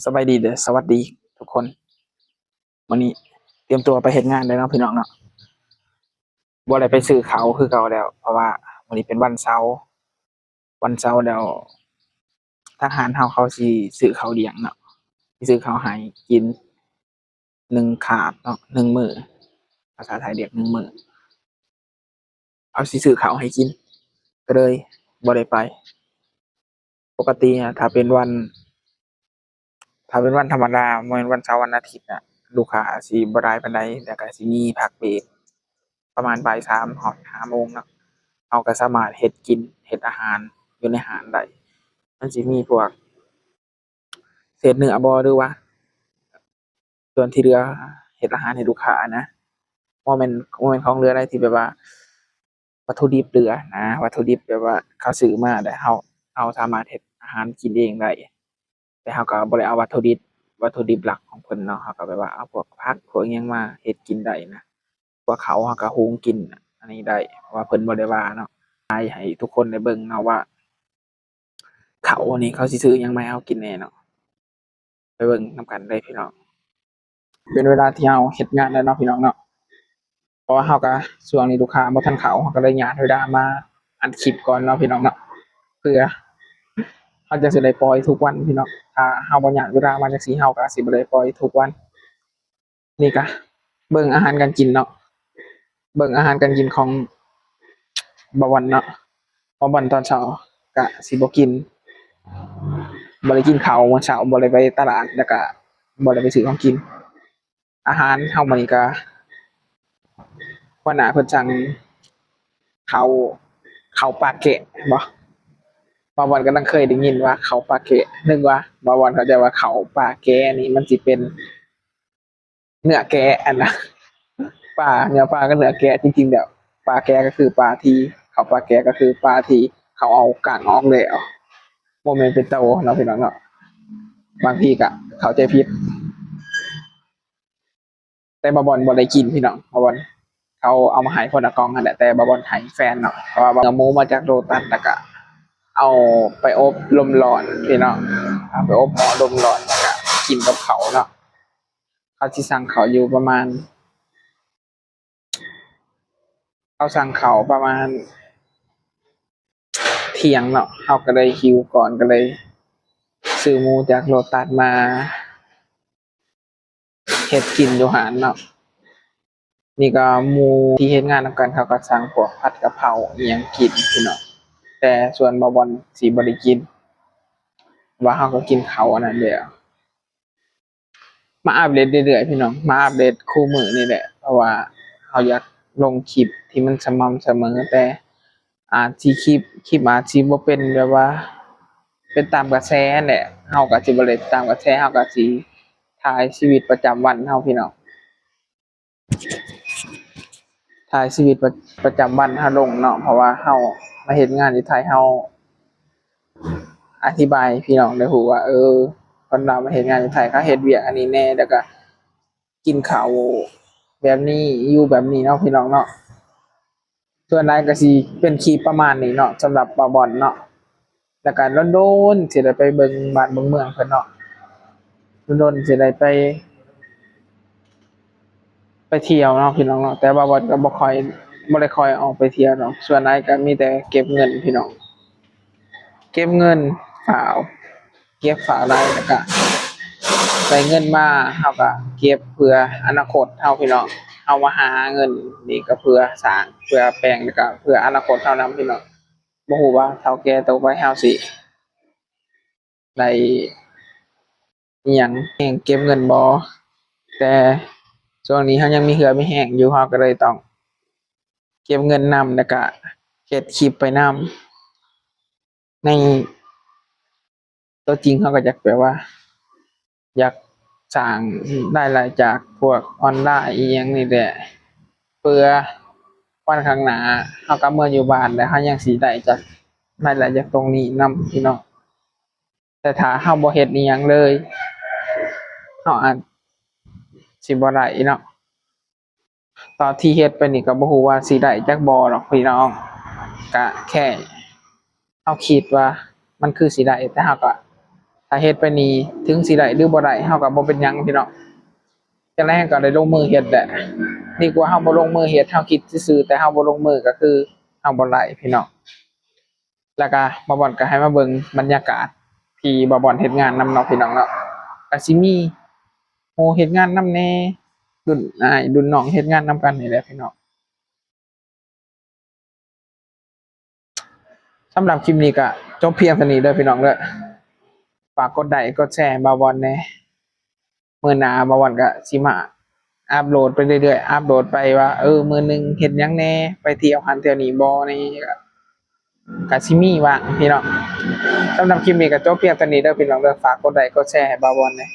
ສະບາຍດີເດີ ສະຫວັດດີທຸກຄົນ. ມື້ນີ້ຕຽມຕົວໄປເຮັດງານແລ້ວເນາະພີ່ນ້ອງເນາະ. ບໍ່ໄດ້ໄປຊື້ເຂົ້າຄືເກົ່າແລ້ວ ເພາະວ່າມື້ນີ້ເປັນວັນເສົາ, ວັນເສົາແລ້ວທາງຮ້ານເຮົາເຂົາຊິຊື້ເຂົ້າລ້ຽງເນາະ, ຊິຊື້ເຂົ້າໃຫ້ກິນ ໜຶ່ງຄາບເນາະ ໜຶ່ງມື້, ພາສາໄທເອີ້ນໜຶ່ງມື້. ເຂົາຊິຊື້ເຂົ້າໃຫ້ກິນ ກໍເລີຍບໍ່ໄດ້ໄປ. ປົກກະຕິອະ ຖ້າເປັນວັນ ຖ້າເປັນວັນທຳມະດາ ບໍ່ແມ່ນວັນເສົາວັນອາທິດນະ ລູກຄ້າຊິບໍ່ຫຼາຍປານໃດ ແລ້ວກໍຊິມີພັກເບຣກປະມານບ່າຍສາມຮອດຫ້າໂມງເນາະ. ເຮົາກໍສາມາດເຮັດກິນ ເຮັດອາຫານຢູ່ໃນຮ້ານໄດ້. ມັນຊິມີພວກ ເສດເນື້ອບໍ່ ຫຼືວ່າສ່ວນທີ່ເຫຼືອເຮັດອາຫານໃຫ້ລູກຄ້ານະ. ບໍ່ແມ່ນ ບໍ່ແມ່ນຂອງເຫຼືອໃດທີ່ແບບວ່າວັດຖຸດິບເຫຼືອນະ, ວັດຖຸດິບແບບວ່າເຂົາຊື້ມາແລ້ວເຮົາ ເຮົາສາມາດເຮັດອາຫານກິນເອງໄດ້, ແຕ່ເຮົາກໍບໍ່ໄດ້ເອົາວັດຖຸດິບ ວັດຖຸດິບຫຼັກຂອງເພິ່ນເນາະ, ເຮົາກໍແບບວ່າເອົາພວກຜັກພວກຫຍັງມາເຮັດກິນໄດ້ນະ. ພວກເຂົາເຮົາກໍຫຸງກິນອັນນີ້ໄດ້ ເພາະວ່າເພິ່ນບໍ່ໄດ້ວ່າເນາະ. ຖ່າຍໃຫ້ທຸກຄົນໄດ້ເບິ່ງເນາະວ່າ ເຂົານີ້ເຂົາຊິຊື້ຫຍັງມາໃຫ້ເຮົາກິນແດ່ເນາະ. ໄປເບິ່ງນຳກັນເລີຍພີ່ນ້ອງ. ເປັນເວລາທີ່ເຮົາເຮັດງານແລ້ວເນາະພີ່ນ້ອງເນາະ, ເພາະວ່າເຮົາກໍ ຊ່ວງນີ້ລູກຄ້າບໍ່ທັນເຂົ້າ ເຮົາກໍເລີຍຍາດເວລາມາອັດຄລິບກ່ອນເນາະພີ່ນ້ອງເນາະ, ເພື່ອເຮົາຈະຊິໄດ້ປ່ອຍທຸກວັນພີ່ນ້ອງ. ຖ້າເຮົາບໍ່ຍາດເວລາມາຈັ່ງຊີ້ ເຮົາກໍຊິບໍ່ໄດ້ປ່ອຍທຸກວັນ. ນີ້ກະເບິ່ງອາຫານການກິນເນາະ, ເບິ່ງອາຫານການກິນຂອງບ່າວບອນເນາະ. ບ່າວບອນຕອນເຊົ້າກະຊິບໍ່ກິນ ບໍ່ໄດ້ກິນເຂົ້າມື້ເຊົ້າ, ບໍ່ໄດ້ໄປຕະຫຼາດ ແລ້ວກະບໍ່ໄດ້ໄປຊື້ຂອງກິນ. ອາຫານເຮົາມື້ນີ້ກະ ຫົວໜ້າເພິ່ນສັ່ງເຂົ້າ ເຂົ້າປາແກະບໍ? ບ່າວບອນກຳລັງເຄີຍໄດ້ຍິນວ່າເຂົ້າປາແກະ, ນຶກວ່າ ບ່າວບອນເຂົ້າໃຈວ່າເຂົ້າປາແກະນີ້ມັນຊິເປັນ ເນື້ອແກະຫັ້ນນະ, ປາ ເນື້ອປາກັບເນື້ອແກະ. ຈິງໆແລ້ວປາແກະກໍຄືປາທີ່ ເຂົ້າປາແກະກໍຄືປາທີ່ເຂົາເອົາກ້າງອອກແລ້ວ, ບໍ່ແມ່ນເປັນໂຕເນາະພີ່ນ້ອງເນາະ. ບາງທີກໍເຂົ້າໃຈຜິດ, ແຕ່ບ່າວບອນບໍ່ໄດ້ກິນພີ່ນ້ອງ. ບ່າວບອນ ເຂົາເອົາມາໃຫ້ຄົນລະກ່ອງຫັ້ນແຫຼະ, ແຕ່ບ່າວບອນໃຫ້ແຟນເນາະ, ເພາະວ່າເອົາໝູມາຈາກໂລຕັສ ແລ້ວກໍເອົາໄປອົບລົມຮ້ອນພີ່ນ້ອງ, ເອົາໄປອົບໝໍ້ລົມຮ້ອນ ແລ້ວກໍກິນກັບເຂົ້າເນາະ. ເຂົາຊິສັ່ງເຂົ້າຢູ່ປະມານ ເຂົາສັ່ງເຂົ້າປະມານທ່ຽງເນາະ, ເຮົາກໍເລີຍຫິວກ່ອນ ກໍເລີຍຊື້ໝູຈາກໂລຕັສມາເຮັດກິນຢູ່ຮ້ານເນາະ. ນີ້ກໍໝູ່ທີ່ເຮັດງານນຳກັນ ເຂົາກໍສັ່ງພວກຜັດກະເພົາອີ່ຫຍັງກິນພີ່ນ້ອງ, ແຕ່ສ່ວນບ່າວບອນຊິບໍ່ໄດ້ກິນ ວ່າເຮົາກໍກິນເຂົ້າອັນນັ້ນແລ້ວ. ມາອັບເດດເລື້ອຍໆ ພີ່ນ້ອງ, ມາອັບເດດຄູ່ມື້ນີ້ແຫຼະ, ເພາະວ່າເຮົາຢາກລົງຄລິບທີ່ມັນສະໝ່ຳສະເໝີ, ແຕ່ອາດຊິຄລິບ ຄລິບອາດຊິບໍ່ເປັນແບບວ່າເປັນຕາມກະແສຫັ້ນແຫຼະ, ເຮົາກໍຊິບໍ່ໄດ້ຕາມກະແສ, ເຮົາກໍຊິຖ່າຍຊີວິດປະຈຳວັນເຮົາ ພີ່ນ້ອງ. ຖ່າຍຊີວິດປະ ປະຈຳວັນເຮົາລົງເນາະ, ເພາະວ່າເຮົາມາເຮັດງານຢູ່ໄທ ເຮົາອະທິບາຍໃຫ້ພີ່ນ້ອງໄດ້ຮູ້ວ່າ ເອີ ຄົນລາວມາເຮັດງານຢູ່ໄທ ເຂົາເຮັດວຽກອັນນີ້ແດ່ ແລ້ວກະກິນເຂົ້າແບບນີ້ ຢູ່ແບບນີ້ເນາະ ພີ່ນ້ອງເນາະ. ສ່ວນຫຼາຍກໍຊິເປັນຄລິບປະມານນີ້ເນາະ ສຳລັບບ່າວບອນເນາະ, ແລ້ວກໍດົນໆຊິໄດ້ໄປເບິ່ງບ້ານເບິ່ງເມືອງເພິ່ນເນາະ, ດົນໆຊິໄດ້ໄປ ໄປທ່ຽວເນາະພີ່ນ້ອງເນາະ, ແຕ່ວ່າບ່າວບອນກໍບໍ່ຄ່ອຍ ບໍ່ໄດ້ຄ່ອຍອອກໄປທ່ຽວດອກ, ສ່ວນຫຼາຍກໍມີແຕ່ເກັບເງິນພີ່ນ້ອງ, ເກັບເງິນຝາກ ເກັບຝາກໄວ້ ແລ້ວກະໄດ້ເງິນມາ ເຮົາກະເກັບເພື່ອອະນາຄົດເຮົາພີ່ນ້ອງ, ເຮົາມາຫາເງິນນີ້ກໍເພື່ອສ້າງ ເພື່ອແປງ ແລ້ວກະເພື່ອອະນາຄົດເຮົານຳພີ່ນ້ອງ. ບໍ່ຮູ້ວ່າເຖົ້າແກ່ໂຕໄປເຮົາຊິໄດ້ ອີ່ຫຍັງ ແຮງເກັບເງິນບໍ່, ແຕ່ຊ່ວງນີ້ເຮົາຍັງມີເຫື່ອມີແຮງຢູ່ ເຮົາກໍເລີຍຕ້ອງເກັບເງິນນຳ ແລ້ວກະເຮັດຄລິບໄປນຳ. ໃນຕົວຈິງເຮົາກໍຢາກແບບວ່າ ຢາກສ້າງລາຍໄດ້ຈາກພວກອອນລາຍອີ່ຫຍັງນີ້ແຫຼະ ເພື່ອວັນຂ້າງໜ້າເຮົາກັບເມືອຢູ່ບ້ານແລ້ວ ເຮົາຍັງຊິໄດ້ຈາກລາຍໄດ້ຈາກຕົງນີ້ນຳພີ່ນ້ອງ. ແຕ່ຖ້າເຮົາບໍ່ເຮັດອີ່ຫຍັງເລີຍ ເຮົາອາດຊິບໍ່ໄດ້ເນາະ. ຕອນທີ່ເຮັດໄປນີ້ກໍບໍ່ຮູ້ວ່າຊິໄດ້ຈັກບໍ່ດອກພີ່ນ້ອງ, ກະແຄ່ເຮົາຄິດວ່າມັນຄືຊິໄດ້ ແຕ່ເຮົາກໍ ເ ຖ້າເຮັດໄປນີ້ ເຖິງຊິໄດ້ຫຼືບໍ່ໄດ້ ເຮົາກໍບໍ່ເປັນຫຍັງພີ່ນ້ອງ. ຈັ່ງໃດເຮົາກໍໄດ້ລົງມືເຮັດແຫຼະ. ດີກວ່າເຮົາບໍ່ລົງມືເຮັດ, ເຮົາຄິດຊື່ໆ ແຕ່ເຮົາບໍ່ລົງມື ກໍຄືເຮົາບໍ່ໄດ້ພີ່ນ້ອງ. ແລ້ວກໍບ່າວບອນກໍໃຫ້ມາເບິ່ງບັນຍາກາດທີ່ບ່າວບອນເຮັດງານນຳເນາະພີ່ນ້ອງເນາະ. ກໍຊິມີໝູ່ເຮັດງານນຳແດ່, ລຸ້ນອ້າຍລຸ້ນນ້ອງເຮັດງານນຳກັນນີ້ແຫຼະພີ່ນ້ອງ. ສຳລັບຄລິບນີ້ກໍຈົບພຽງເທົ່ານີ້ເດີພີ່ນ້ອງເດີ. ຝາກກົດໄລກົດແຊໃຫ້ບ່າວບອນແດ່. ມື້ໜ້າບ່າວບອນກໍຊິມາອັບໂຫຼດໄປເລື້ອຍໆ, ອັບໂຫຼດໄປວ່າ ເອີ ມື້ໜຶ່ງເຮັດຫຍັງແດ່, ໄປທ່ຽວຫັ້ນທ່ຽວນີ້ບໍ່ນີ້ ກໍ ກໍຊິມີວ່າງພີ່ນ້ອງ. ສຳລັບຄລິບນີ້ກໍຈົບພຽງເທົ່ານີ້ເດີພີ່ນ້ອງເດີ. ຝາກກົດໄລກົດແຊໃຫ້ບ່າວບອນແດ່.